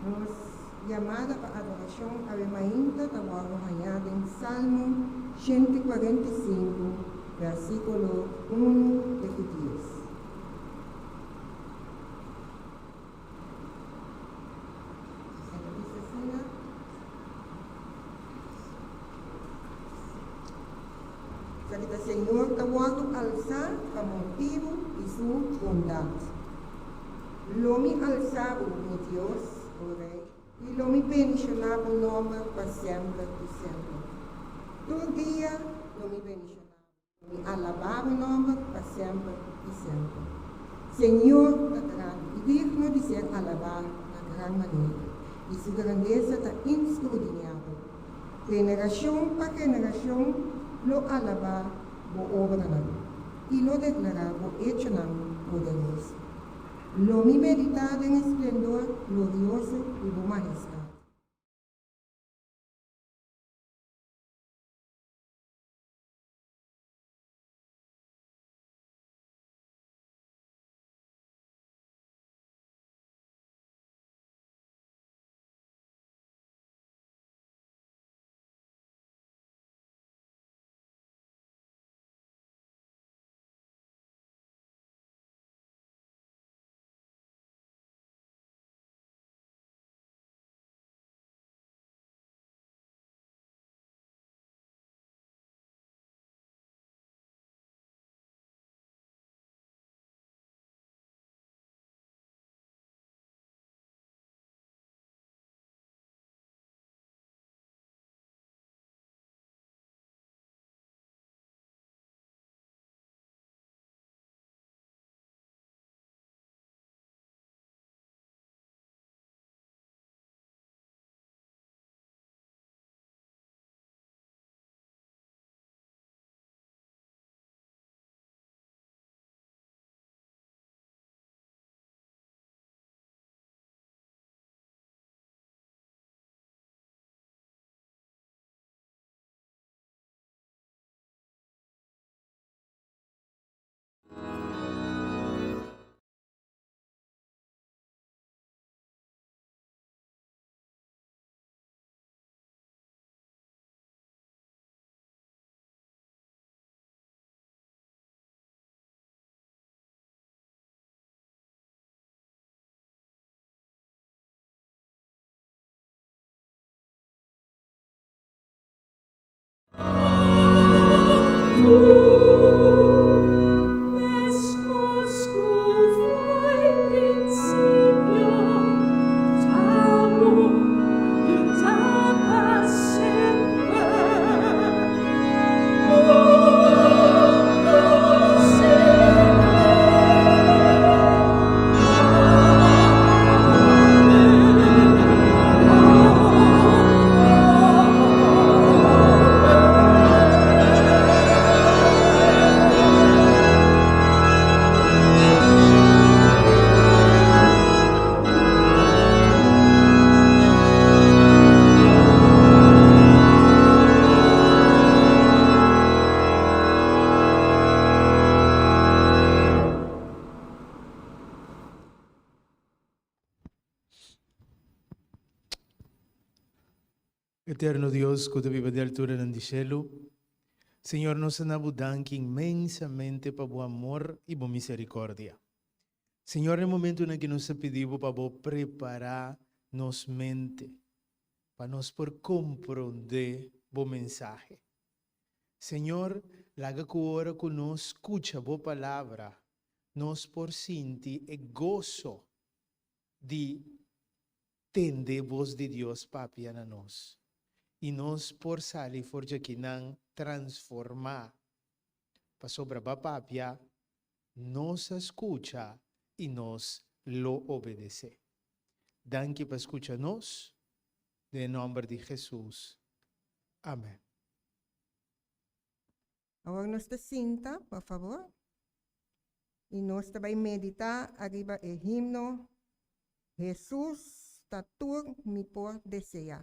Nos yamada pa adorashon awe mainta ta wòrdu hañá den Salmo 145, versíkulo unu te ku dies. E ta bisa asina. Esaki ta Señor ta wòrdu alsá pa motibu di su bondat. Lo mi alsá bo, mi Dios, o Rei, i lo mi bendishoná bo nòmber pa semper i semper. Tur dia lo mi bendishoná bo. Mi alabá bo nòmber pa semper i semper. Señor ta grandi i digno di ser alabá na gran manera, i su grandesa ta inskrudiniabel. Generashon pa generashon lo alabá bo obranan i lo deklará bo echonan poderoso. Lo mi meditá den e splendor glorioso di bo mahestat. Eterno Dios ku ta biba den alturanan di shelu, Señor nos ta na bo danki inmensamente pa bo amor i bo misericordia. Señor den momentunan aki nos ta pidi bo pa bo prepara nos mente pa nos por comprende bo mensahe. Señor laga ku ora ku nos scucha bo palabra nos por sinti e goso di tende bos di Dios papia na nos i nos por sali for djakinan transformá pasobra bo a papia, nos a skucha i nos lo obedesé. Danki pa skucha nos, den e nòmber di Hesus, amèn. Awor nos ta sinta, por fabor, i nos ta bai meditá ariba e himno Hesus ta tur mi por deseá.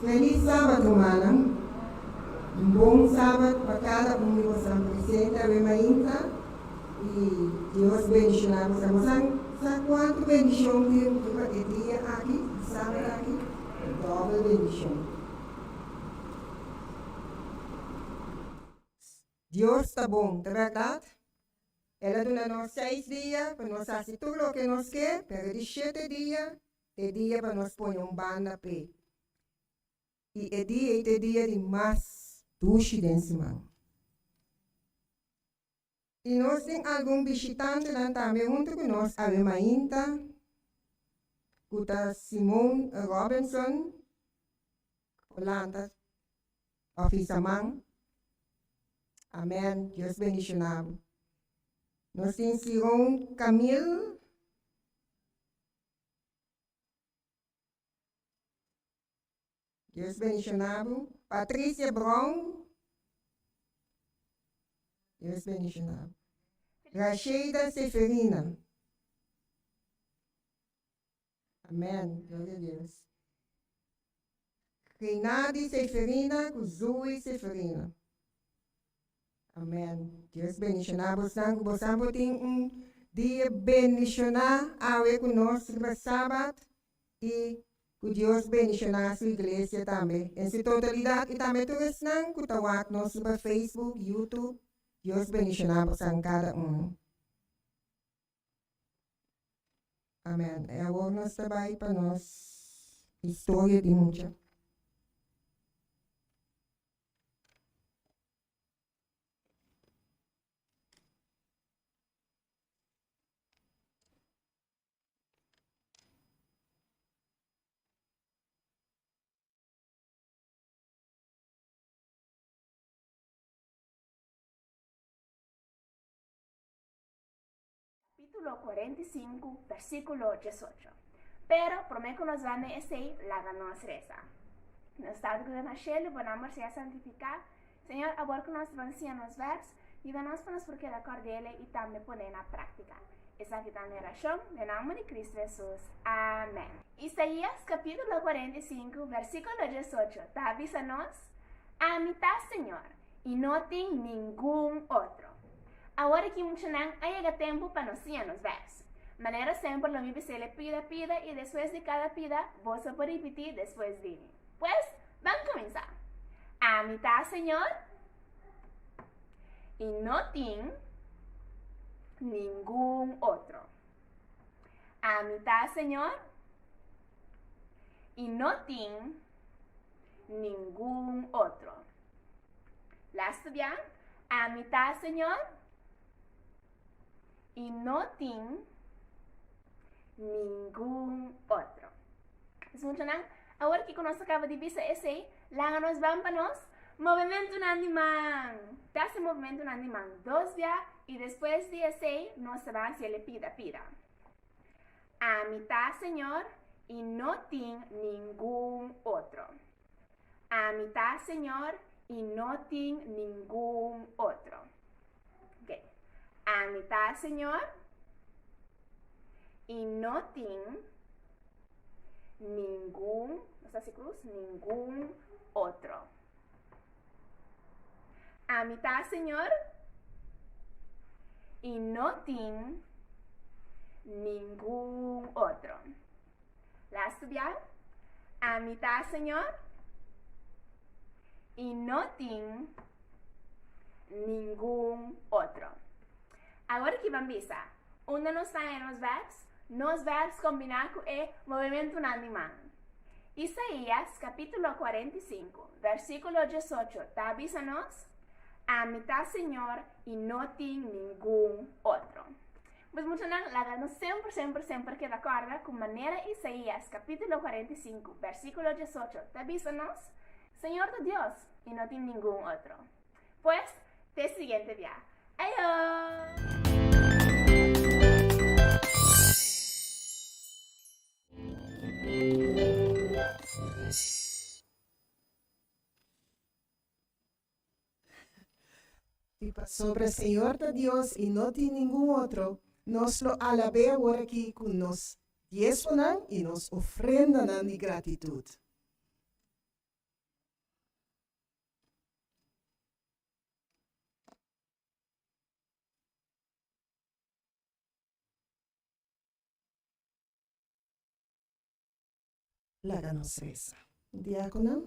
Felis sabat, rumannan. Un bon sabat pa kada un di boso presente awe mainta. I Dios bendishoná boso. Sa kuantu bendishon tin riba e dia aki, sabat aki? Dòbel bendishon. Dios ta bon, ta bèrdat? El a duna nos seis dia pa nos hasi tur loke nos ke, pero di shete dia ta e dia pa nos pone un banda p'e. I e dia ei ta e dia di mas dushi den siman. I nos tin algun bishitantenan tambe huntu ku nos awe mainta, ku ta Simone Robinson, por lanta òf hisa man. Amèn. Dios bendishoná bo. Nos tin Siron Camille. Dios bendishoná bo. Patricia Brown. Dios bendishoná bo. Rasheida Seferina. Amèn. Gloria a Dios. Reinadi Seferina ku Zoe Seferina. Amèn. Dios bendishoná bosnan ku bosan por tin un dia bendishoná awe ku nos riba Sabat i ku Dios bendishoná su iglesia tambe en su totalidat i tambe tur esnan ku ta wak nos riba Facebook, YouTube. Dios bendishoná bosan kada unu. Amèn. I awor nos ta bai pa nos historia di mucha. Capítulo 45, versículo 18. Pero, promé ku nos bai na esei, laga nos resa. Nos Tata ku ta na shelu, bo nomber sea santifiká. Señor, awor ku nos ta ban siña nos vèrs, yuda nos pa nos por keda kòrd'el i tambe pon'é na práktika. Esaki ta mi orashon, den nomber di Kristu Hesus. Amèn. Isaías capítulo 45, versículo 18 ta bisa nos, Ami ta Señor, i no tin ningun otro. Awor aki muchanan a yega tempu pa nos siña nos bèrs. Manera semper lo mi bis'el e pida pida i despues di kada pida boso por ripití despues di mi. Pues, ban kuminsá! Ami ta Señor i no tin ningun otro. Ami ta Señor i no tin ningun otro. Laatste bia, Ami ta Señor i no tin ningun otro. Dus muchanan, awor kiko nos a kaba di bisa esei, laga nos ban pa nos movementunan di man. Ta hasi movementunan di man dos bia i despues di esei nos ta ban hasiel e pida pida. Ami ta Señor i no tin ningun otro. Ami ta Señor i no tin ningun otro. Ok. Ami ta Señor i no tin ningun, nos ta hasi krus, ningun otro. Ami ta Señor i no tin ningun otro. Laatste bia. Ami ta Señor i no tin ningun otro. Awor ki ban bisa, unda nos ta haña nos bèrs? Nos bèrs kombiná ku e movementunan di man. Isaías kapítulo 45, versíkulo 18 ta bisa nos, Ami ta Señor i no tin ningun otro. Pues muchanan, laga nos semper, semper, semper keda kòrda ku manera Isaías kapítulo 45, versíkulo 18 ta bisa nos, Señor ta Dios i no tin ningun otro. Pues, te siguiente bia. Ayo! I pasobra Señor ta Dios i no tin ningun otro, nos lo alab'é awor aki ku nos diesmonan i nos ofrendanan di gratitut. Laga nos resa. Diákonan.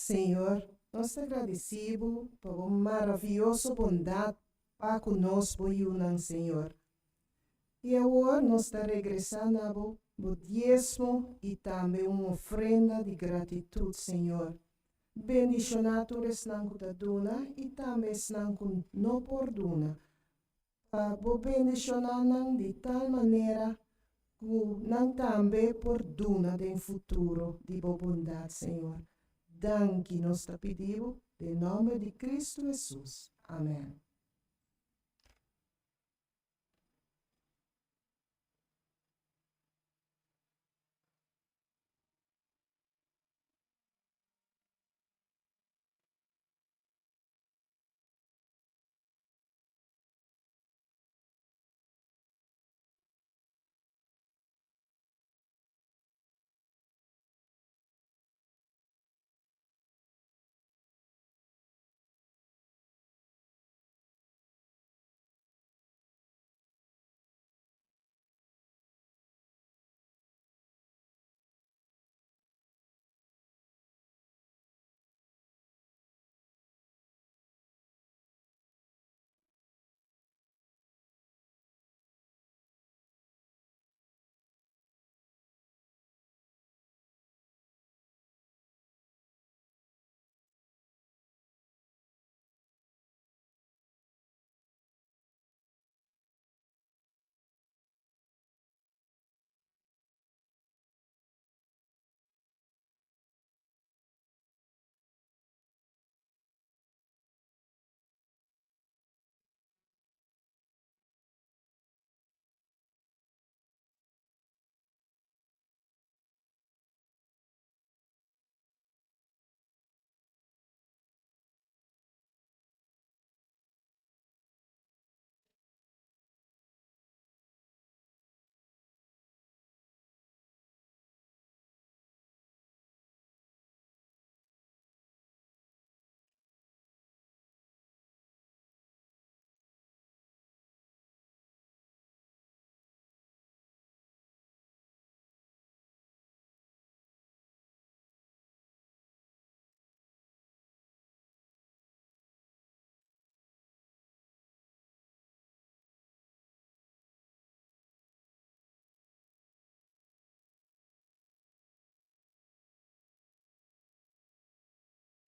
Señor, nos ta gradisí Bo pa Bo maravioso bondat pa ku nos, Bo yunan, Señor. I awor nos ta regresá na Bo, Bo diesmo i tambe un ofrenda di gratitut, Señor. Bendishoná tur esnan ku ta duna i tambe esnan ku no por duna, pa Bo bendishoná nan di tal manera ku nan tambe por duna den futuro di Bo bondat, Señor. Danki nos ta pidi Bo den nòmber di Kristu Hesus. Amèn.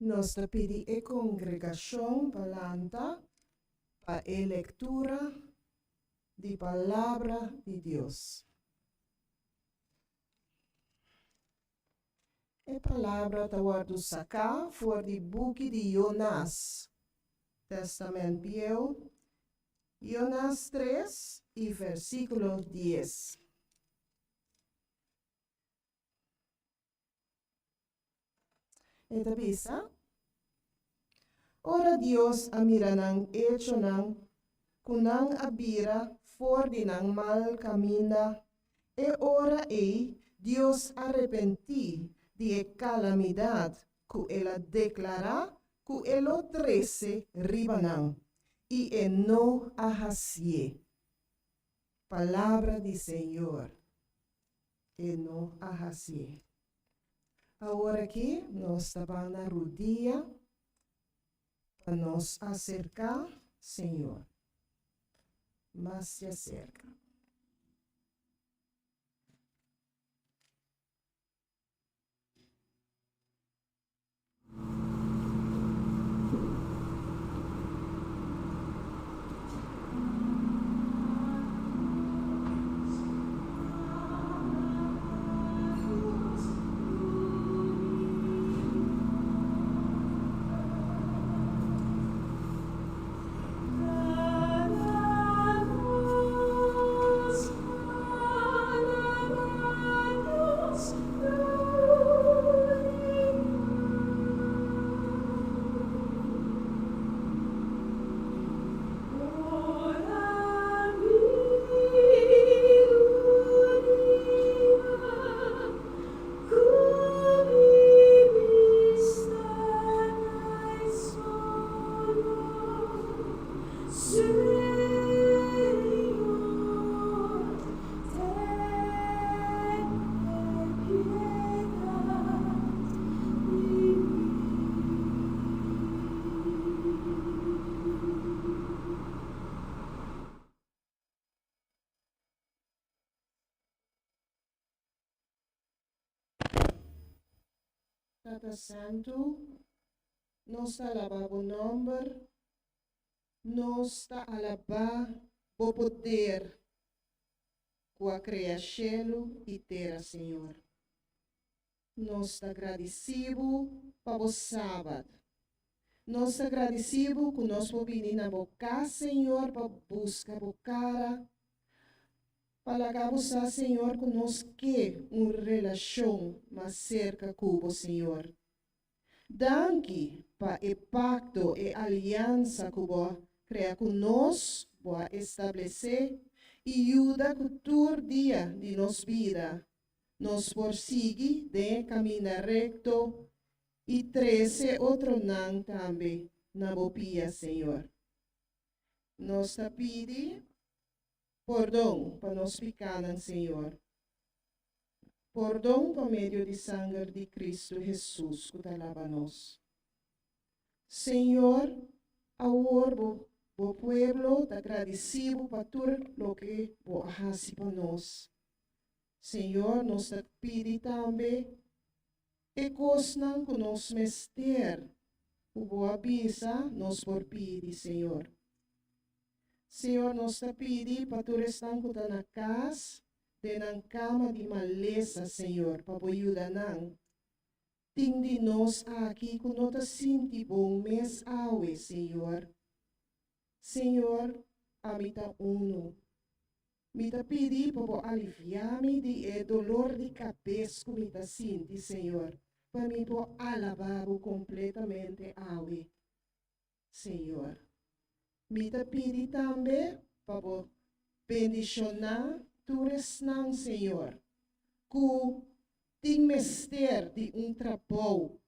Nos ta pidi e kongregashon pa lanta pa e lektura di Palabra di Dios. E palabra ta wòrdu saká for di buki di Jonas, Tèstamènt Bieu, Jonas tres i versíkulo dies. E ta bisa, Ora Dios a mira nan echonan, ku nan a bira for di nan mal kaminda, e ora ei Dios a repentí di e kalamidat ku el a deklará ku e lo trese riba nan, i e no a hasié. Palabra di Señor. E no a hasié. Awor aki nos ta ban na rudia pa nos aserká Señor mas djaserka. Tata Santu, nos ta alabá bo nòmber, nos ta alabá bo poder ku a krea shelu i tera, Señor. Nos ta gradisí bo pa bo Sabat. Nos ta gradisí bo ku nos por bini na bo kas, Señor, pa buska bo kara, Pa laga bo sa, Señor, ku nos ke un relashon mas serka ku bo, Señor. Danki pa e pakto, e aliansa ku bo a krea ku nos, bo a establesé i yuda ku tur dia di nos bida nos por sigui den e kaminda rekto i trese otronan tambe na bo pia, Señor. Nos ta pidi Pordon pa nos pikánan, Señor. Pordon pa medio di sanger di Kristu Hesus ku ta laba nos. Señor, awor bo bo pueblo ta gradisí bo pa tur loke bo a hasi pa nos. Señor, nos ta pidi tambe e kosnan ku nos mester ku bo a bisa nos por pidi, Señor. Señor, nos ta pidi pa tur esnan ku ta na kas den nan kama di malesa, Señor, pa bo yuda nan. Tin di nos aki ku no ta sinti bon mes awe, Señor. Señor, ami ta unu. Mi ta pidi pa bo aliviá mi di e dolor di kabes ku mi ta sinti, Señor, pa mi por alabá bo kompletamente awe. Señor. Mi ta pidi tambe pa bo bendishoná tur esnan, Señor, ku tin mester di un trabou.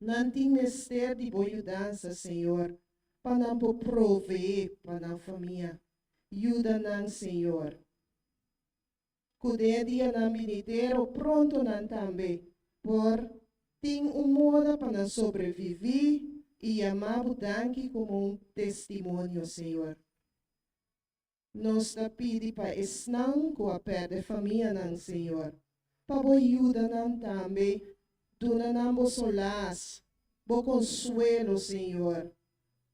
Nan tin mester di bo yudansa, Señor, pa nan por proveé pa nan famia. Yuda nan, Señor. Ku den e dianan binidero pronto nan tambe por tin un moda pa nan sobreviví i yama bo danki komo un testimonio, Señor. Nos ta pidi pa esnan ku a pèrdè famianan, Señor, pa bo yuda nan tambe, duna nan bo solas, bo konsuelo, Señor.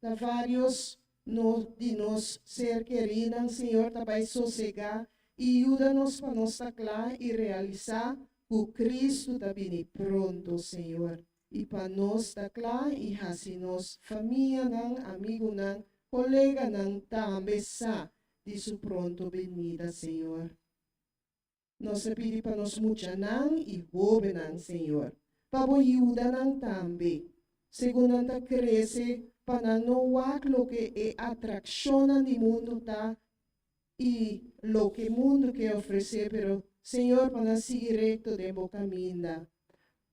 Ta vários no di nos ser kerínan, Señor, ta bai sosegá i yuda nos pa nos ta kla i realisá ku Kristu ta bini pronto, Señor, i pa nos ta kla i hasi nos famianan, amigunan, koleganan tambe sa di su pronto benida, Señor. Nos ta pidi pa nos muchanan i hóbennan, Señor, pa Bo yuda nan tambe, segun nan ta krese, pa nan no wak loke e atrakshonnan di mundu ta i loke mundu ke ofresé, pero, Señor, pa nan sigui rekto den Bo kaminda.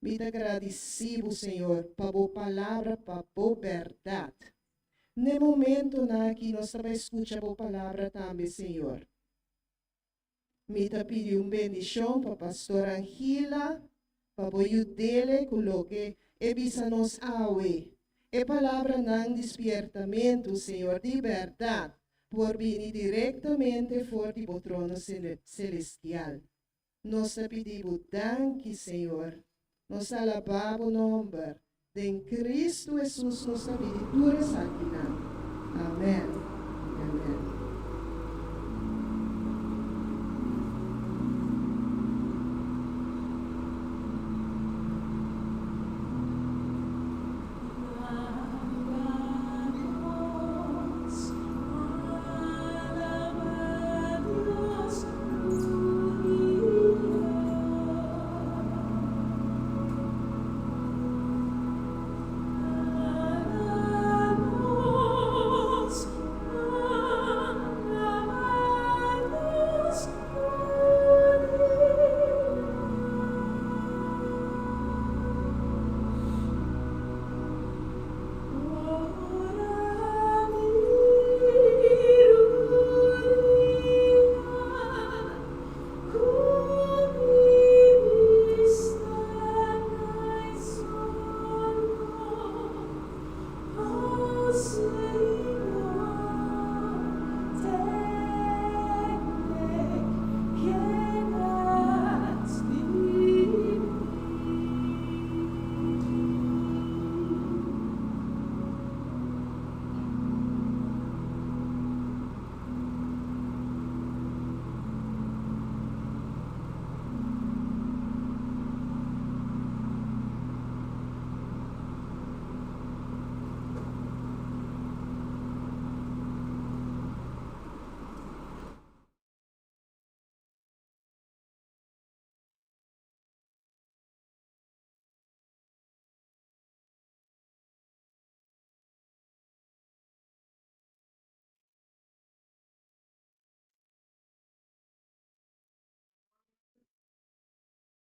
Mi ta gradisí Bo, Señor, pa Bo palabra, pa Bo bèrdat. N'e momentonan aki nos ta bai skucha Bo palabra tambe, Señor. Mi ta pidi un bendishon pa Pastor Angila, pa bo yud'ele ku loke e bisa nos awe. E palabranan di spiertamentu, Señor, di bèrdat por bini direktamente for di bo trono selestial. Nos ta pidi bo danki, Señor. Nos ta alabá bo nòmber. Den Cristo Hesus nos ta pidi tur esakinan. Amen y amen.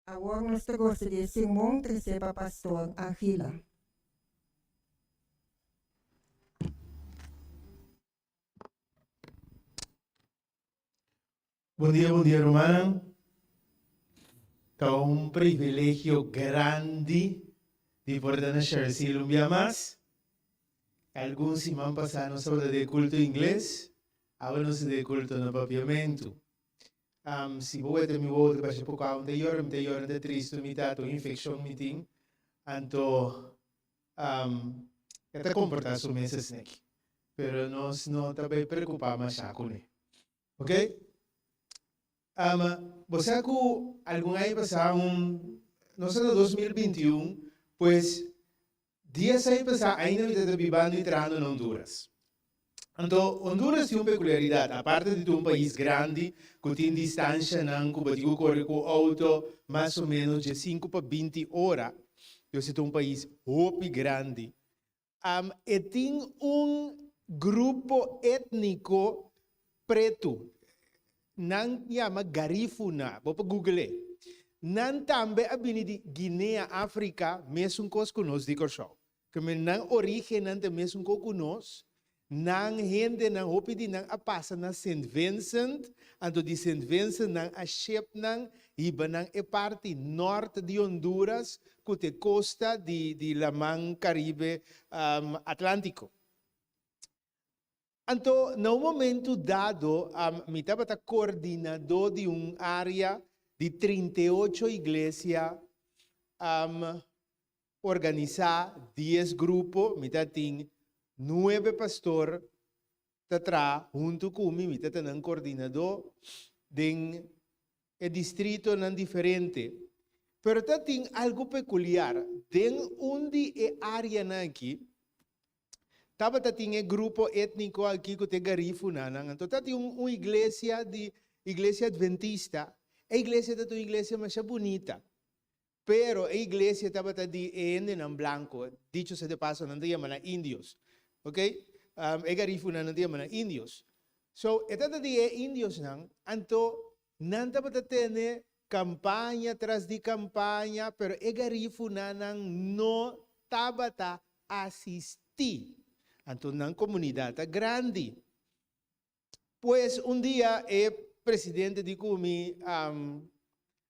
Awor nos ta gosta di e sermon tresé pa Pastor Angela. Bon dia, bon dia rumannan. Ta un privilegio grandi di por ta na Shersil un bia mas. Algun siman pasá nos tabata den kulto ingles, awe nos ta den kulto na papiamentu. Si bo weta mi wowo ta basha poko awe, mi ta yora, mi ta yora, mi ta tristu, mi ta un infekshon mi tin, anto e ta komportá su mes esneki. Pero nos no ta bai preokupá mashá kuné. Ok? Bo sa ku algun aña pasá un, nos ta na 2021, pues Dia esei pasá ainda mi ta bibando i trahando na Honduras. Anto, Honduras tin un pekuliaridat, aparte di ta un pais grandi ku tin distanshanan ku bo tin ku kore ku outo mas o ménos dje sinku pa 20 ora, dus e ta un pais hopi grandi. E tin un grupo étniko pretu, nan yama Garifuna, bo por google. Nan tambe a bini di Guinea, Afrika, mesun kos ku nos di Kòrsou. Ke men nan orígennan ta mesun kos ku nos. Nan hendenan, hopi di nan a pasa na Sint Vincent, anto di Sint Vincent nan a ship nan hiba nan e parti nòrt di Honduras ku ta e kosta di di Laman Karibe Atlántiko. Anto, na un momentu dado, mi tabata koordinadó di un área di 38 iglesia, organisá 10 grupo, mi tatin nuebe pastor ta traha huntu ku mi, mi ta nan koordinadó den e distritonan diferente. Pero ta tin algu pekuliar, den un di e áreanan aki, Tabata tin e grupo étniko aki ku ta e Garifunanan. Anto tatin un iglesia di Iglesia Adventista. E iglesia tabata un iglesia masha bunita. Pero e iglesia tabata di e hendenan blanko. Dicho sea de paso, nan ta yama nan indios. Ok? E Garifunanan ta yama nan indios. So, e tabata di e indiosnan. Anto nan tabata tene kampaña tras di kampaña, pero e Garifunanan no tabata asistí. Anto nan komunidat ta grandi. Pues un dia e presidente di ku mi,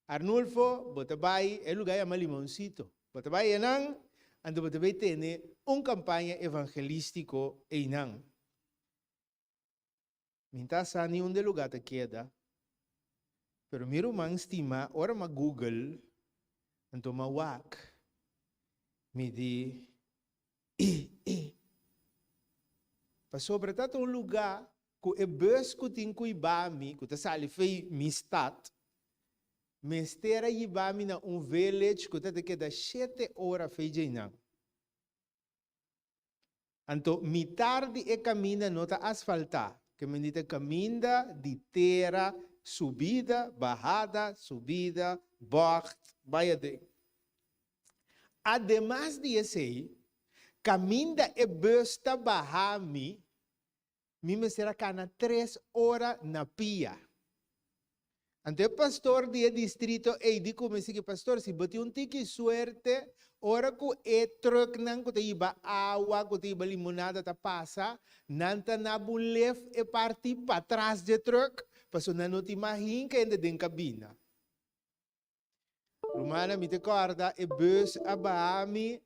Arnulfo, bo ta bai e lugá yama Limoncito. Bo ta bai einan, anto bo ta bai tene un kampaña evangelístiko einan. Mi ta sa ni unda e lugá ta keda, pero mi ruman stimá ora m'a google, anto m'a wak, mi di, E, e. Pasobra ta ta un lugá ku e bus ku tin ku hiba mi, ku ta sali fei mi stat, mester a hiba mi na un village ku ta ta keda shete ora fei djeinan. Anto mitar di e kaminda no ta asfaltá, ke men di ta kaminda di tera, subida, bahada, subida, bògt, bai aden. Ademas di esei, kaminda e bùs ta baha mi, Mi mester a kana tres ora na pia. Anto e pastor di e distrito ei di ku mi sigui, Pastor, si bo tin un tiki suerte, ora ku e trùknan ku ta hiba awa, ku ta hiba limonada ta pasa, nan ta na bo lef e parti patras dje trùk, pasobra nan no tin mas hinka hende den kabina. Rumannan, mi ta kòrda e bus a baha mi,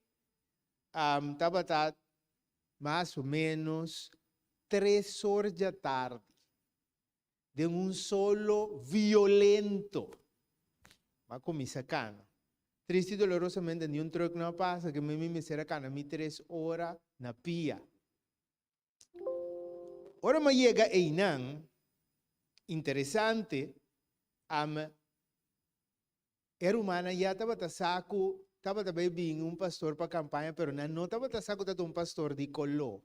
tabata mas o ménos tres or djatardi, den un solo violento. Mi a kuminsá kana. Triste i dolorosamente niun trùk no a pasa, ke mi mester a kana mi tres ora na pia. Ora mi a yega einan, interesante, am e rumannan ya tabata sa ku tabata bai bini un pastor pa kampaña, pero nan no tabata sa ku tabata un pastor di koló.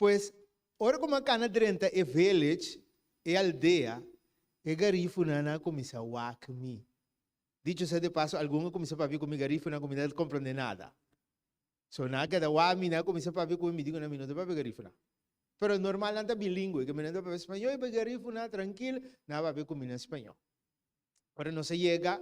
Pues, ora ku mi a kana drenta e village, e aldea, e garifunan a kuminsá wak mi. Dicho sea de paso, algun a kuminsá papia ku mi garifunan ku mi no a komprondé nada. So nan a keda wak mi, nan a kuminsá papia ku mi, mi di ku nan mi no ta papia garifuna. Pero normal nan ta bilingwe, ke mi nan ta papia spañó i pa garifuna trankil, nan a papia ku mi na spañó. Ora nos a yega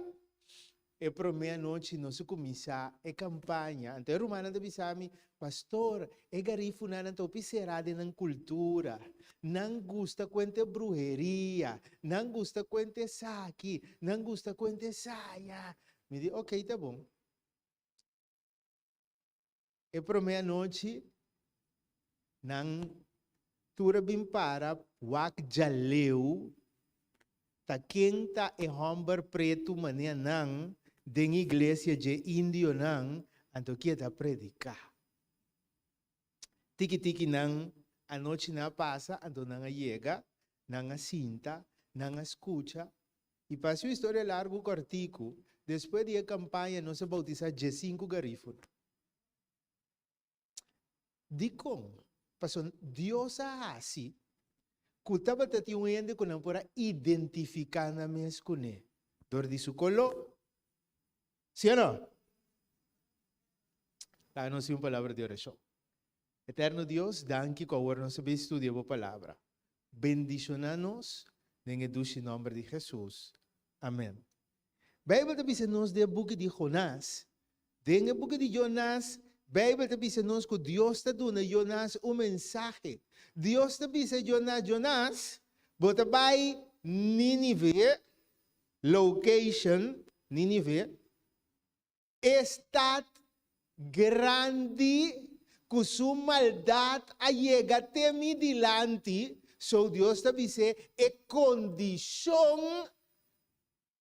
e promé anochi nos a kuminsá e kampaña. Anto e rumannan ta bisa mi, Pastor, e garifunanan ta hopi será den nan kultura. Nan gusta kuenta e bruheria, nan gusta kuenta esaki, nan gusta kuenta esaya. Mi di, ok, ta bon. E promé anochi nan tur a bin para wak djaleu ta ken ta e hòmber pretu manera nan den iglesia dje indionan anto ki e ta prediká. Tiki tiki nan anochi nan a pasa anto nan a yega, nan a sinta, nan a skucha i pa hasi un historia largu kòrtiku, despues di e kampaña nos a boutisá diesinku garífuna. Dikon? Pasobra Dios a hasi ku tabata tin un hende ku nan por a identifiká nan mes kuné dor di su koló. Sí o no? Laga nos tin un palabra di orashon. Eterno Dios, danki ku awor nos a bin studia bo palabra. Bendishoná nos den e dushi nòmber di Hesus. Amèn. Beibel ta bisa nos den e buki di Jonás. Den e buki di Jonás, Beibel ta bisa nos ku Dios ta duna Jonás un mensahe. Dios ta bisa Jonás, Jonás, bo ta bai Nínive, location, Nínive, e stat grandi ku su maldat a yega te mi dilanti, so Dios ta bis'é e kondishon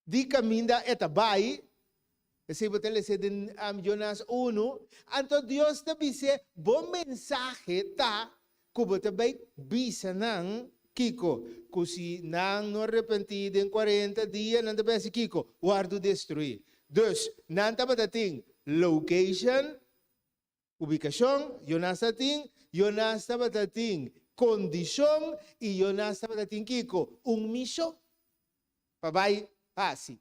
di kaminda e ta bai, esei bo ta lesa den Jonas unu, anto Dios ta bis'é, bo mensahe ta ku bo ta bai bisa nan kiko? Ku si nan no repentí den kuarenta dia, nan ta bai hasi kiko? Wòrdu destruí. Dus, nan tabata tin location, ubikashon, Jonas ta tin, Jonas tabata tin kondishon i Jonas tabata tin kiko? Un mishon pa bai hasi.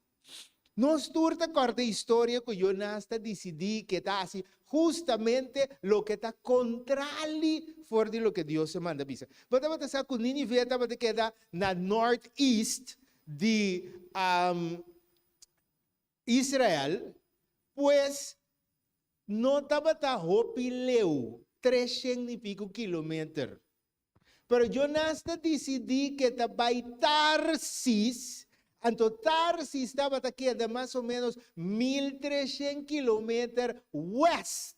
Nos tur ta kòrda e historia ku Jonas ta disidí ke ta hasi hustamente loke ta kontrali for di loke Dios a manda bisa. Bo tabata sa ku Nínive tabata keda na northeast di Israel, pues no tabata hopi leu, treshen i piku kilometer. Pero Jonas ta disidí ke ta bai Tarsis, anto Tarsis tabata keda mas o ménos 1300 kilometer wèst.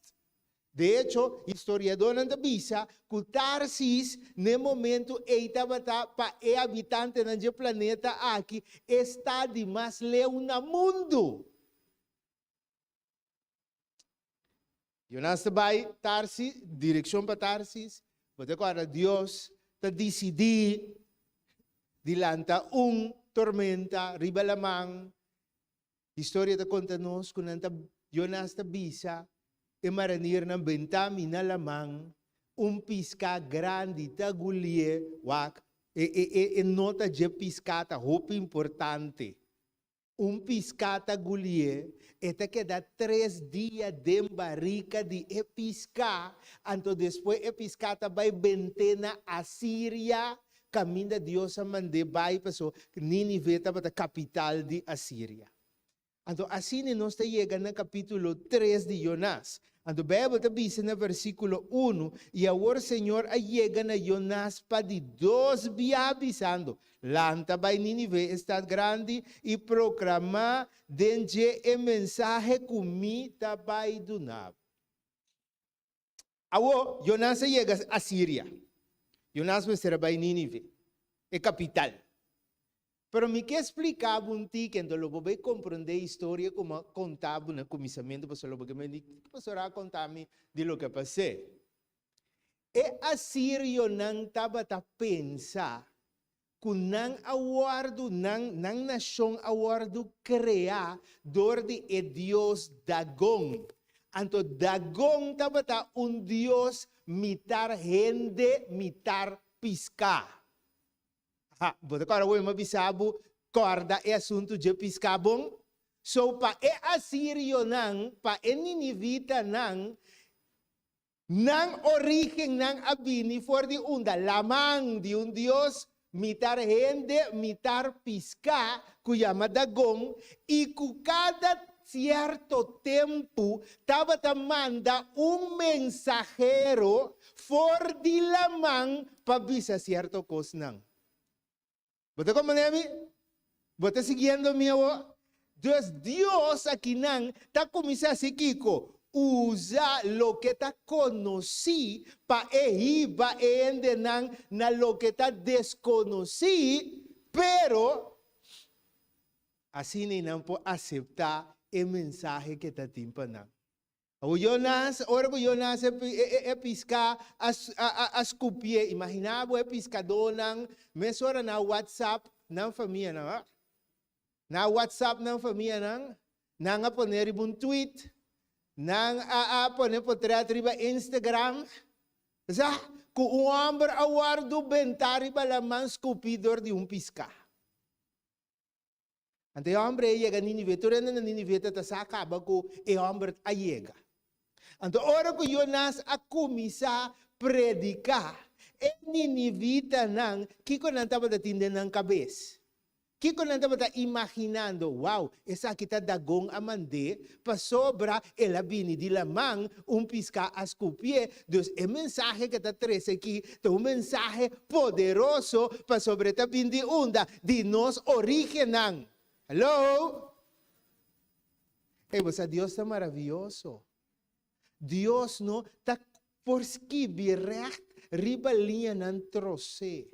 De echo, historiadónan ta bisa ku Tarsis n'e momentu ei tabata pa e habitantenan dje planeta aki e stad di mas leu na mundu. Jonas ta bai Tarsis, direkshon pa Tarsis, bo ta kòrda Dios ta disidí di lanta un tormenta riba laman. Historia ta konta nos ku nan ta Jonas ta bisa e maranirnan benta mi na laman, un piská grandi ta gulié, wak, e e e e nota dje piská ta hopi importante. Un piská ta gulié, e ta keda tres dia den barika di e piská, anto despues e piská ta bai bent'é na Asiria, kaminda Dios a mand'é bai, pasobra Nínive tabata kapital di Asiria. Anto asina nos ta yega na kapítulo tres di Jonás. Anto Beibel ta bisa na versíkulo unu, I awor Señor a yega na Jonás pa di dos bia, bisando, Lanta bai Nínive, e stat grandi, i proklamá den dje e mensahe ku mi ta bai duna bo. Awor, Jonás a yega Asiria. Jonás mester a bai Nínive, e kapital. Pero mi ke splika bo un tiki, anto lo bo bai komprondé e historia ku mi a konta bo na kuminsamentu, pasobra lo bo ke mende di ki pastor a konta mi di loke a pas'é. E asirionan tabata pensa ku nan a wòrdu, nan, nan nashon a wòrdu kreá dor di e dios Dagon. Anto Dagon tabata un dios mitar hende, mitar piská. Ha, bo ta kòrda wou mi a bisa bo kòrda e asuntu dje piská bon? So pa e asirionan, pa e ninivitanan, Nan orígennan a bini for di unda? Laman, di un dios mitar hende, mitar piská, ku yama Dagon, i ku kada sierto tempu tabata manda un mensahero for di laman pa bisa sierto kosnan. Bo ta komprendé mi? Bo ta siguiendo mi awor? Dus Dios akinan ta kuminsá hasi kiko? Usa loke ta konosí pa e hiba e hendenan na loke ta deskonosí, pero asina ei nan por aseptá e mensahe ke ta tin pa nan. Awor Jonas, ora ku Jonas e e piská a a skupié, imaginá bo e piskadónan mesora na whatsapp nan famianan, ah, na whatsapp nan famianan, nan a pone riba un tweet, nan a a pone potrèt riba Instagram, sa, ku un hòmber a wòrdu bentá riba laman skupí dor di un piská. Anto e hòmber ei yega Nínive, tur hende na Nínive ta ta sa kaba ku e hòmber a yega. Anto ora ku Jonas a kuminsá prediká, e ninivitanan, kiko nan tabata tin den nan kabes? Kiko nan tabata imaginando? Wou, esaki ta Dagon a mand'é, pasobra el a bini di laman, un piská a skupié. Dus e mensahe ku e ta trese aki ta un mensahe poderoso, pasobra e ta bini di unda? Di nos orígennan. Hello! Hey, bo sa Dios ta maravioso. Dios no ta por skibi recht riba liñanan trosé.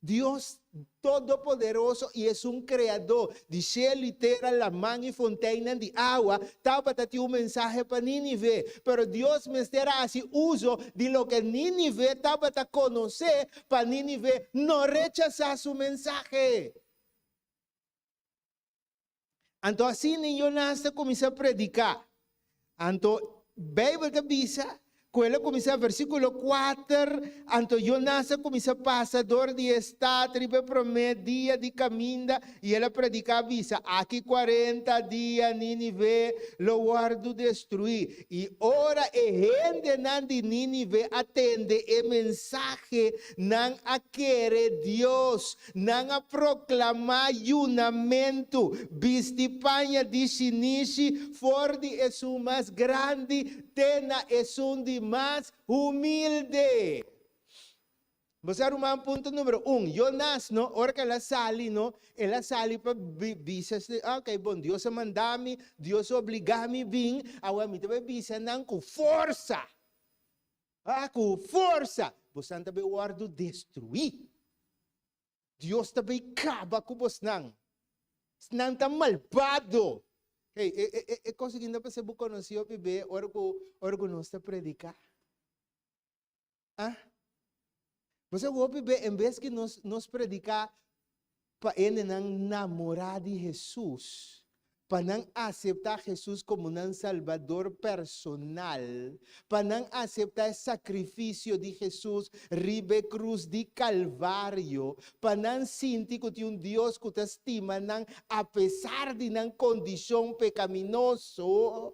Dios Todopoderoso i Esun Kreadó di shelu i tera, laman i fonteinnan di awa, tabata tin un mensahe pa Nínive. Pero Dios mester a hasi uso di loke Nínive tabata konosé pa Nínive no rechasá su mensahe. Anto asina Jonas ta kuminsá prediká. Anto Beibel ta bisa ku el a kuminsá, versíkulo kuater, Anto Jonas a kuminsá pasa dor di e stat riba e promé dia di kaminda, i el a prediká bisa, Aki kuarenta dia Nínive lo wòrdu destruí. I ora e hendenan di Nínive a tende e mensahe, nan a kere Dios. Nan a proklamá yunamentu, bisti paña di shinishi for di esun mas grandi te na esun di mas humilde. Bo sa ruman, punto numero un, Jonas no, ora ku el a sali no, el a sali pa bisa, ok, bon, Dios a manda mi, Dios a obligá mi bin, awor mi ta bai bisa nan ku forsa, ah, ku forsa, bosan ta bai wòrdu destruí. Dios ta bai kaba ku bosnan. Nan ta malbado. Hey, e, e, e, e kos aki no ta ser bo konosí hopi be ora ku, ora ku nos ta prediká. Ah? Bo sa hopi be en bes ki nos nos prediká pa hendenan namorá di Hesus, pa nan aseptá Hesus komo nan Salbador personal, pa nan aseptá e sakrifisio di Hesus riba e krus di Kalvario, pa nan sinti ku tin un Dios ku ta stima nan apesar di nan kondishon pekaminoso.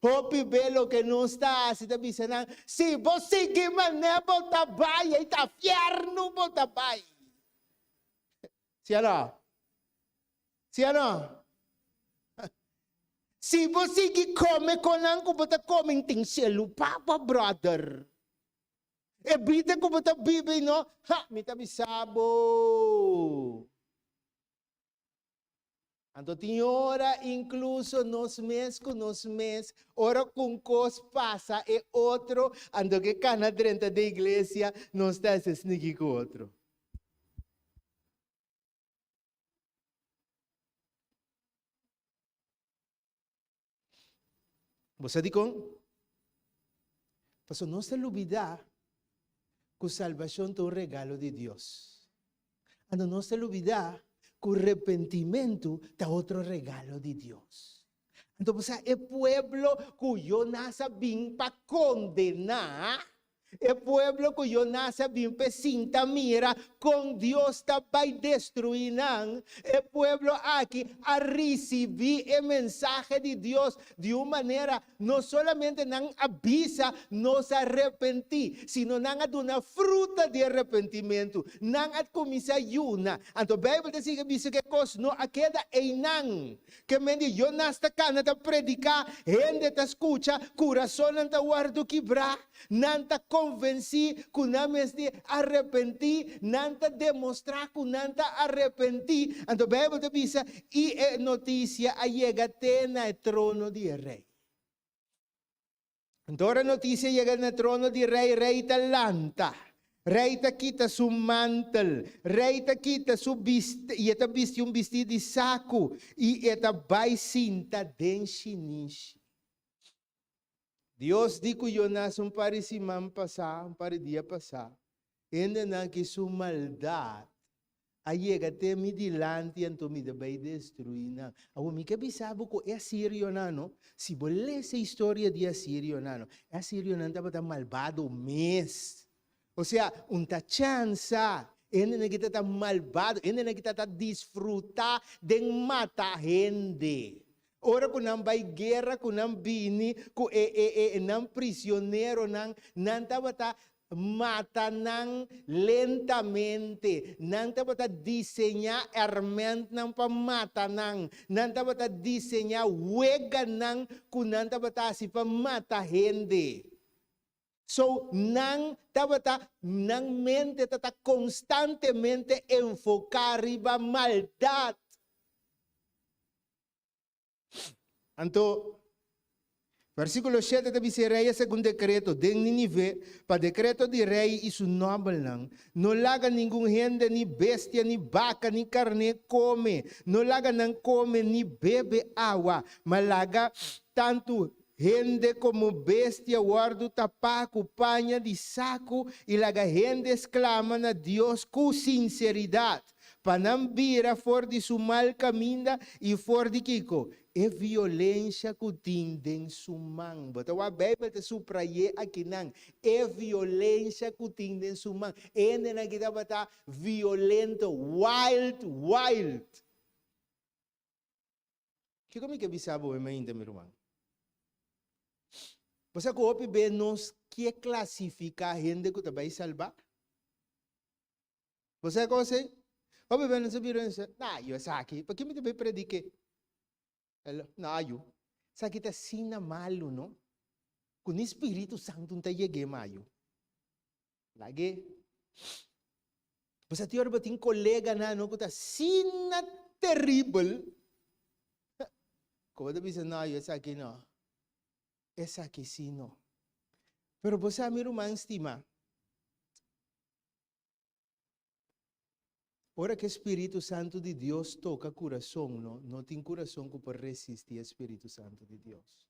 Hopi be loke nos ta hasi ta bisa nan, Si bo sigui manera bo ta bai, ei ta fiernu bo ta bai. Si o no? Si o no? Si bo sigui kome kon nan ku bo ta kome, tin shelu pa bo, brother. E bida ku bo ta biba ei no, ha, mi ta bisa bo. Anto tin ora inkluso nos mes ku nos mes, ora ku un kos pasa e otro, anto ke kana drenta den iglesia, nos ta hasi sniki ku otro. Bo sa dikon? Pasobra nos ta lubidá ku salbashon ta un regalo di Dios. Anto nos ta lubidá ku repentimentu ta otro regalo di Dios. Anto bo sa e pueblo ku Jonas a bin pa kondená. E pueblo ku Jonas a bin p'e sinta mira kon Dios ta bai destruí nan, e pueblo aki a risibí e mensahe di Dios di un manera no solamente nan a bisa nos a repentí, sino nan a duna fruta di e repentimentu. Nan a kuminsá yuna. Anto Beibel ta sigui bisa ku e kos no a keda einan. Ke men di Jonas ta kana ta prediká, hende ta skucha, kurasonnan ta wòrdu kibrá, nan ta konvensí ku nan mester arepentí, nan ta demostrá ku nan ta arepentí. Anto Beibel ta bisa, I e notisia a yega te na e trono di e rei. Anto ora notisia yega na trono di rei, rei ta lanta. Rei ta kita su mantel, rei ta kita su bist i e ta bisti un bistí di saku i e ta bai sinta den shinishi. Dios di ku Jonas un par di siman pasá, un par di dia pasá, Hendenan ki su maldat a yega te mi dilanti anto mi ta bai destruí nan. Awor mi ke bisa bo ku e asirionan no, si bo lesa e historia di asirionan no, e asirionan tabata malbado mes. Osea, un ta chansa, e hendenan ki ta malbado, e hendenan ki ta disfrutá den mata hende. Ora ku nan bai guera ku nan bini ku e e e nan prisioneronan, nan tabata mata nan lentamente. Nan tabata diseñá èrmèntnan pa mata nan. Nan tabata diseñá weganan ku nan tabata hasi pa mata hende. So, nan tabata, nan mente tabata konstantemente enfoká riba maldat. Anto, versíkulo shete ta bisa, E rei a saka un dekreto den Nínive pa dekreto di rei i su nòbelnan, No laga ningun hende, ni bestia, ni baka, ni karné kome. No laga nan kome ni bebe awa, ma laga tantu hende komo bestia wòrdu tapá ku paña di saku i laga hende sklama na Dios ku sinseridat. Pa nan bira for di su mal kaminda i for di kiko? E violensha ku tin den su man. Bo ta wak Beibel ta suprayé akinan, e violensha ku tin den su man. E hendenan aki tabata violento, wild, wild. Kiko mi ke bisa bo mainta, mi ruman? Bo sa ku hopi be nos ke klasifiká hende ku ta bai salbá? Bo sa kos ei? Hopi bes nos a bira nos nah yu esaki, paki mi ta bai predik'é? Nah yu, esaki ta asina malu no, ku ni Spiritu Santu no ta yeg'é mas yu. Lag'é. Bo sa tin ora bo tin koleganan no ku ta asina teribel, ku bo ta bisa nah yu esaki no, esaki si no. Pero bo sa mi ruman stima, Ora ku e spiritu santu di Dios toka kurason, no, no tin kurason ku por resistí e spiritu santu di Dios.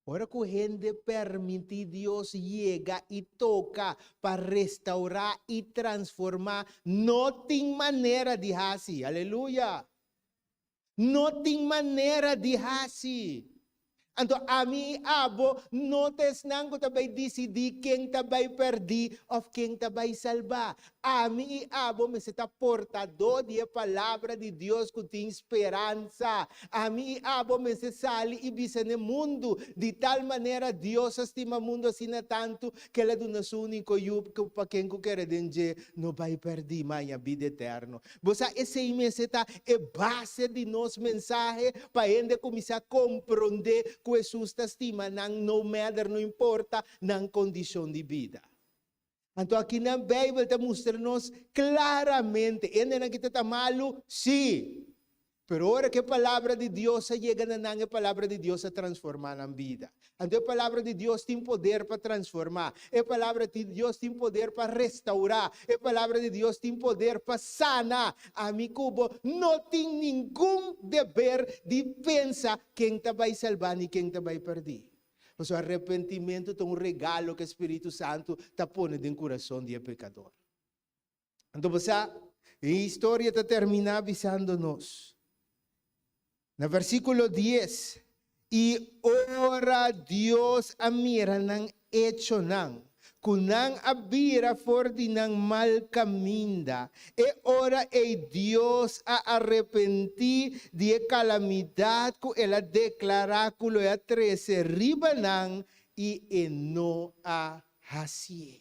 Ora ku hende permití Dios yega i toka pa restaurá i transformá, no tin manera di hasi. Aleluya! No tin manera di hasi. Anto ami i abo no ta esnan ku ta bai disidí ken ta bai pèrdí òf ken ta bai salbá. Ami i abo mester ta portadó di e Palabra di Dios ku tin speransa. Ami i abo mester sali i bisa n'e mundu, Di tal manera Dios a stima mundu asina tantu ku el a duna su úniko Yu pa ken ku kere den dje no bai pèrdí, ma haña bida eterno. Bo sa esei mester ta e base di nos mensahe pa hende kuminsá komprondé ku Hesus ta stima nan no matter, no importa, nan kondishon di bida. Anto akinan Beibel ta mustra nos klaramente, hendenan ki ta ta malu? Sí! Pero ora ku e Palabra di Dios a yega na nan, e Palabra di Dios a transformá nan bida. Anto e Palabra di Dios tin poder pa transformá. E Palabra di Dios tin poder pa restaurá. E Palabra di Dios tin poder pa sana. Ami ku bo no tin ningun deber di pensa ken ta bai salbá ni ken ta bai pèrdí. Pasobra arepentimentu ta un regalo ku e Spiritu Santu ta pone den kurason di e pekador. Anto bo sa, e historia ta terminá bisando nos, na versíkulo dies, I ora Dios a mira nan echonan, ku nan a bira for di nan mal kaminda, e ora ei Dios a arepentí di e kalamidat ku el a deklará ku lo e a trese riba nan, i e no a hasié.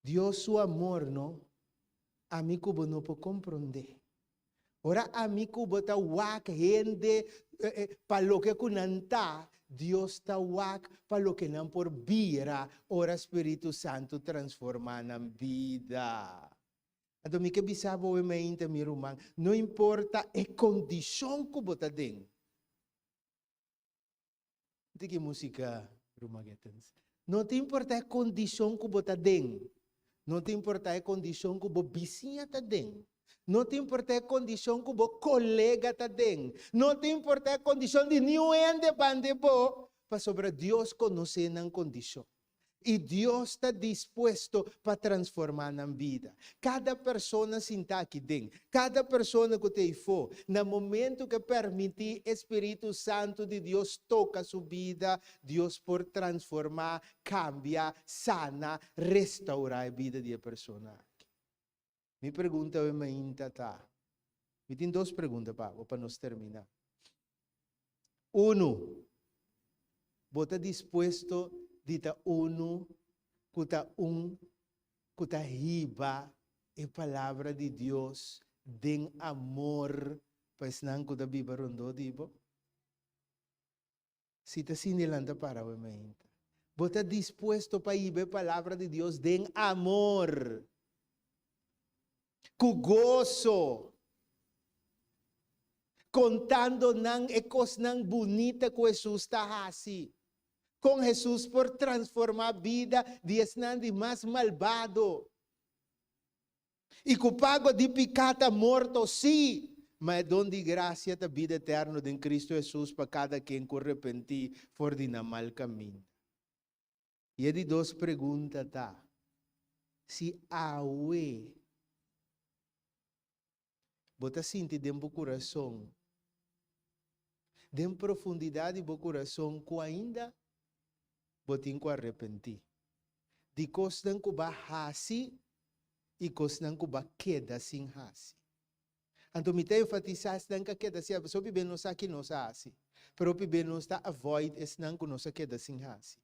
Dios su amor no, ami ku bo no por komprondé. Ora ami ku bo ta wak hende pa loke ku nan ta, Dios ta wak pa loke nan por bira ora Spiritu Santu transformá nan bida. Anto mi ke bisa bo mainta, mi ruman, no importa e kondishon ku bo ta den. Di ki músika, ruman Gettens? No ta importá e kondishon ku bo ta den. No ta importá e kondishon ku bo bisiña ta den. No ta importá e kondishon ku bo kolega ta den. No ta importá e kondishon di niun hende banda bo, pasobra Dios konosé nan kondishon. I Dios ta dispuesto pa transformá nan bida. Kada persona sintá aki den, kada persona ku ta eifó, na momentu ku e permití e spiritu santu di Dios toka su bida, Dios por transformá, kambia, sana, restourá e bida di e persona aki. Mi pregunta awe mainta ta, mi tin dos pregunta pa bo pa nos terminá. Unu, bo ta dispuesto di ta unu ku ta un ku ta hiba e palabra di Dios den amor pa esnan ku ta biba rondó di bo? Si ta asina, lanta para awe mainta. Bo ta dispuesto pa hiba e palabra di Dios den amor, ku goso, kontando nan e kosnan bunita ku Hesus ta hasi, kon Hesus por transformá bida di esnan di mas malbado. I ku pago di piká ta morto, sí, ma e don di grasia ta bida eterno den Kristu Hesus pa kada ken ku repentí for di nan mal kaminda. I e di dos pregunta ta, Si awe bo ta sinti den bo kurason, den profundidat di bo kurason ku ainda bo tin ku arepentí di kosnan ku bo a hasi i kosnan ku bo a keda sin hasi. Anto mi ta enfatisá esnan ku a keda sin hasi, pasobra hopi bes nos sa ki nos a hasi, pero hopi bes nos ta avoid esnan ku nos a keda sin hasi.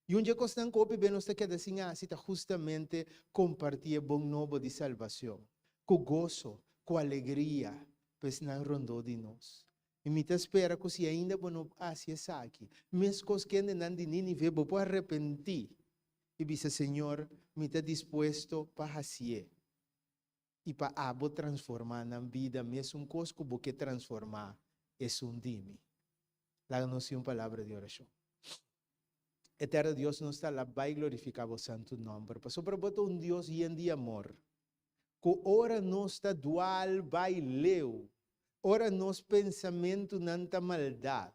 I un dje kosnan ku hopi bes nos ta keda sin hasi ta hustamente kompartí e bon nobo di salbacion ku goso, ku alegria pa esnan rondó di nos. I mi ta spera ku si ainda bo no hasi esaki, meskos kendenan di Nínive bo por arepentí i bisa, Señor, mi ta dispuesto pa hasié i pa abo transformá nan bida mesun kos ku bo ke transformá esun di mi. Laga nos tin un palabra di orashon. Eterno Dios, nos ta alabá i glorifiká bo santu nòmber, pasobra bo ta un Dios yen di amor, ku ora nos ta dual bai leu, ora nos pensamentunan ta maldat,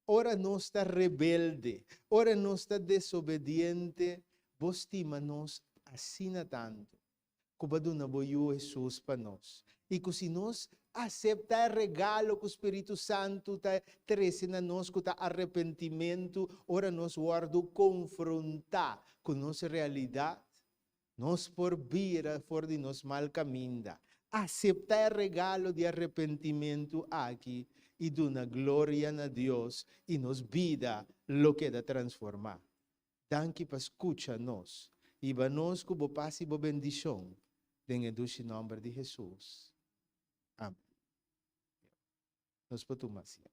ora nos ta rebelde, ora nos ta desobediente, bo stima nos asina tantu. ku bo a duna bo Yu Hesus pa nos, i ku si nos aseptá e regalo ku Spiritu Santu ta trese na nos, ku ta arepentimentu ora nos wòrdu konfrontá ku nos realidat, nos por bira for di nos mal kaminda, aseptá e regalo di arepentimentu aki i duna gloria na Dios, i nos bida lo keda transformá. Danki pa skucha nos. Hiba nos ku bo pas i bo bendishon den e dushi nòmber di Hesus. Amen. Nos por tuma asiento.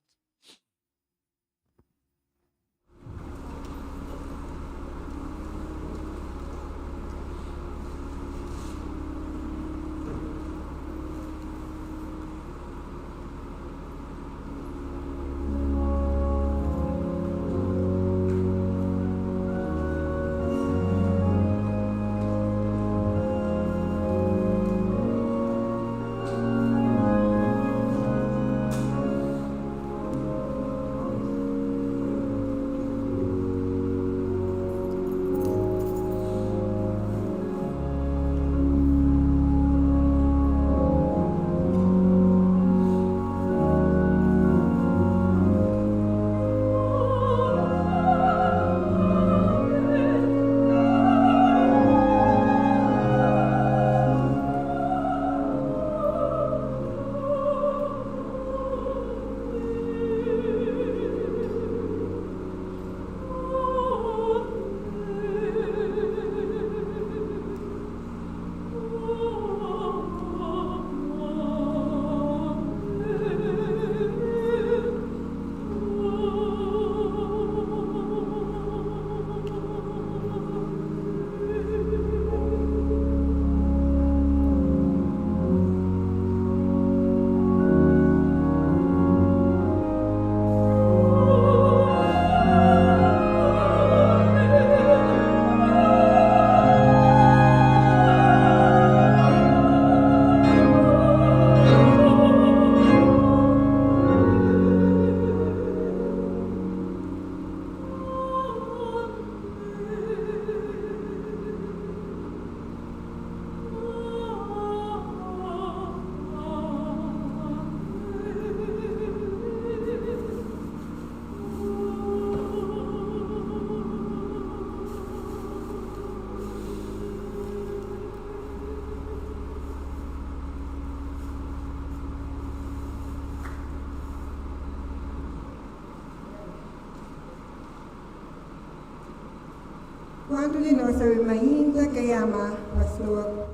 Tantu di nos awe mainta ke yama Pastor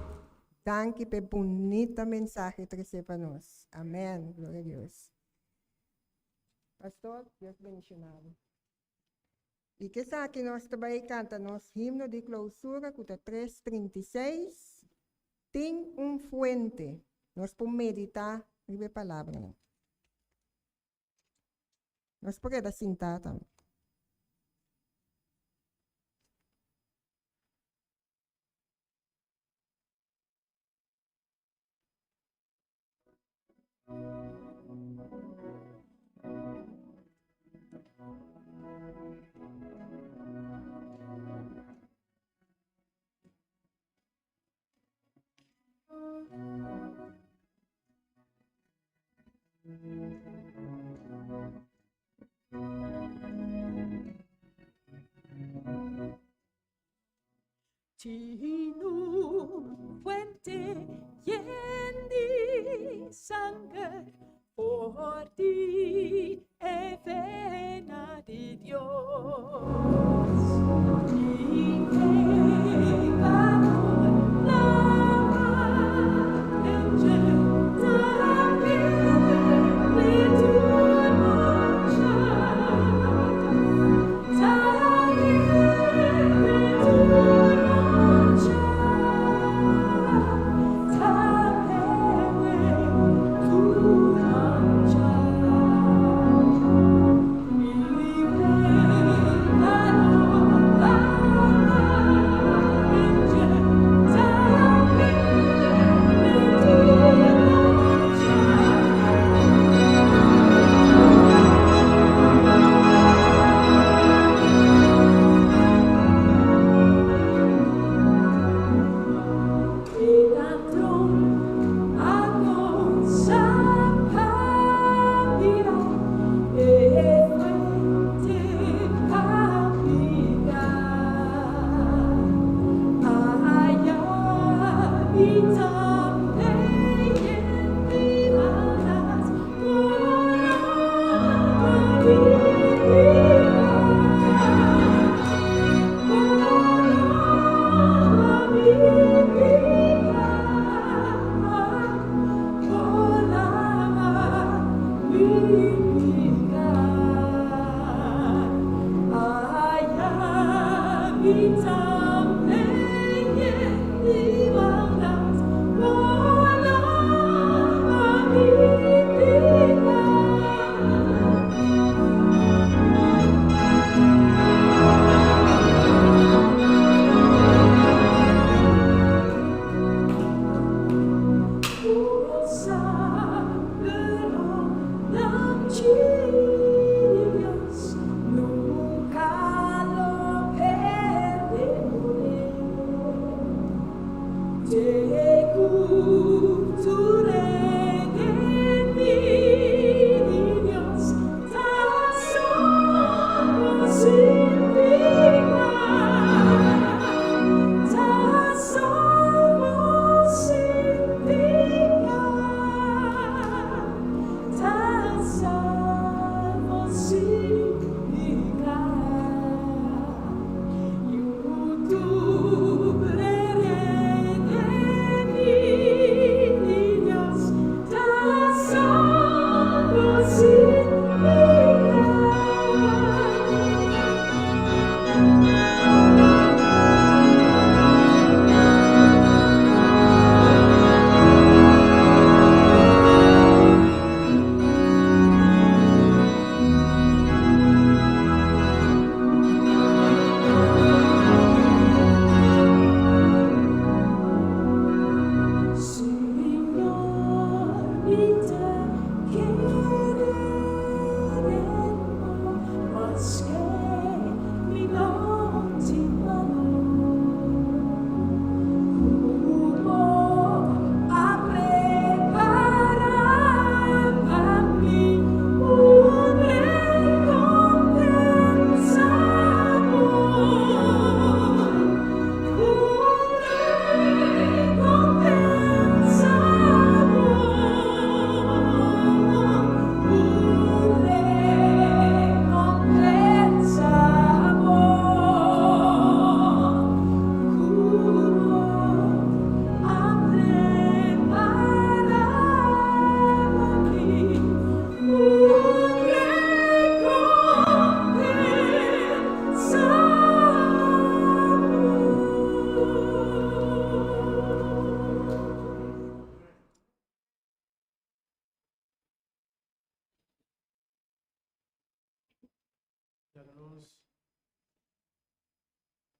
danki p'e bunita mensahe trese pa nos. Amen. Gloria a Dios. Pastor, Dios bendiciona bo. I k'esaki nos ta bai kanta nos himno di klousura ku ta 336, Tin un fuente. Nos por meditá riba e palabranan. Nos por keda sintá tambe. Tin un fuente yen di sanger for di e vena di Dios. Mi pecador laba den dje, ta bebe tur mancha.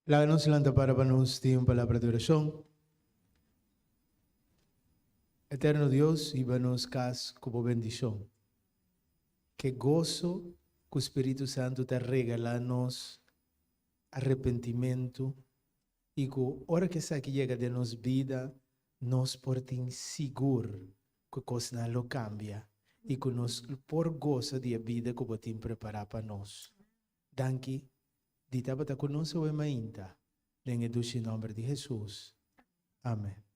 Laga nos lanta para pa nos tin un palabra di orashon. Eterno Dios, hiba nos kas ku bo bendishon. Ke goso ku Spiritu Santu ta regalá nos arepentimentu i ku ora ku esaki yega den nos bida, nos por tin sigur ku e kosnan lo kambia i ku nos por gosa di e bida ku bo tin prepará pa nos. Danki di tabata ku nos awe mainta, den e dushi nòmber di Hesus. Amen.